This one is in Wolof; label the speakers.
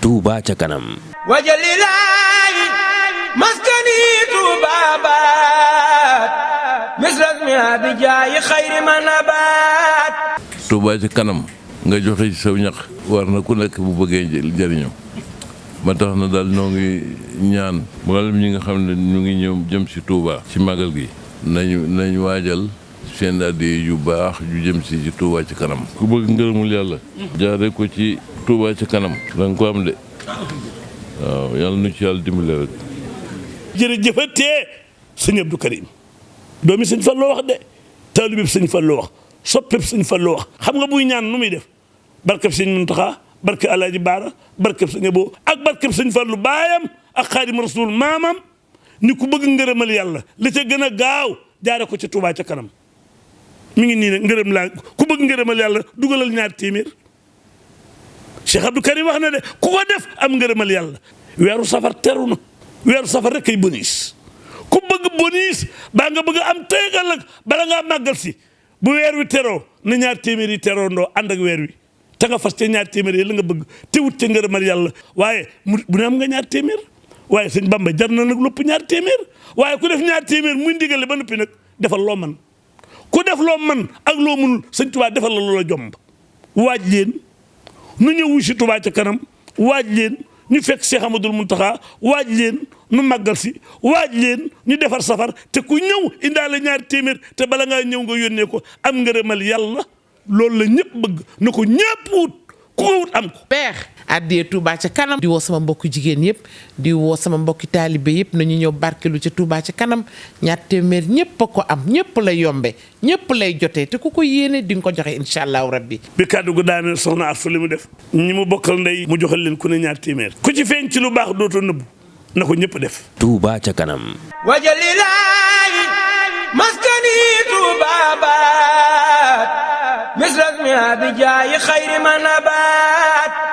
Speaker 1: Touba ca kanam.
Speaker 2: wajalilaayi maskani tuubaabaat misras mi abijaayi xayri manabaat.
Speaker 3: Touba ca kanam nga joxe ci saw ñax war na ku nekk bu bëggee jëriñoo ma tax na daal noo ngi ñaan mboolem ñi nga xam ne ñu ngi ñëw jëm ci Touba ci magal gi nañ waajal seen addiya yu baax yu jëm ci Touba ca kanam ku bëgg ngërëmul yàlla jaare ko ci Touba ca kanam danga ko am de waaw yàlla nu ci yàlla dimbale rek.
Speaker 4: jërëjëfatee sëñ Abdou Karim doomi sëñ Fallu wax de taalibe bi sëñ Fallu wax soppeeb sëñ Fallu wax xam nga buy ñaan nu muy def barkeb sëñ Muntaxa barke Alaaji Baara barkeb sëñ Abo ak barkeb sëñ Fallu baayam ak Xaadim Rasuul maamam ni ku bëgg ngërëmal yàlla li ca gën a gaaw jaare ko ci Touba ca kanam mi ngi nii nag ngërëm laa ku bëgg ngërëmal yàlla dugalal ñaar téeméer Cheikh Abdou Karim wax na de ku ko def am ngërëmal yàlla weeru safar teru na weeru safar rek kay bonus ku bëgg bonus baa nga bëgg am tegal ak bala ngaa màggal si bu weer wi teroo na ñaar téeméer yi teroo ndoo ànd ak weer wi te nga fas ca ñaar téeméer yi la nga bëgg te wut ca ngërëmal yàlla waaye bu ne am nga ñaar téeméer waaye sëñ Bamba jar na nag lopp ñaar téeméer waaye ku def ñaar téeméer muy ndigale ba noppi nag defal loo man ku def loo man ak loo mënul sëñ Tuubaa defal la loola jomb waaj leen nu ñëw wu si Touba ca kanam waaj leen ñu fekk Cheikh Amadou Mountakha waaj leen nu màggal si waaj leen ñu defar safar te ku ñëw indaale ñaar téeméer te bala ngaa ñëw nga yónnee ko am ngërëmal yàlla loolu la ñëpp bëgg na ko ñëpp wut ku ko wut am ko.
Speaker 5: addee Touba ca kanam di woo sama mbokki jigéen yëpp di woo sama mbokki taalibe yëpp nañu ñëw barkelu ca Touba ca kanam ñaar téeméer ñëpp a ko am ñëpp lay yombe ñëpp lay jotee te ku ko yéene di nga ko joxe incha allahu rabbi.
Speaker 4: bi kàddu gu daaneel soxna Astou li mu def ñi mu bokkal ndey mu joxal leen ku ne ñaar téeméer ku ci feeñ ci lu baax dootoo nëbbu na ko ñëpp def.
Speaker 1: Touba ca kanam.
Speaker 2: wajalilaayi maskani tuubaabaat misras mi abijaayi xayri manabaat.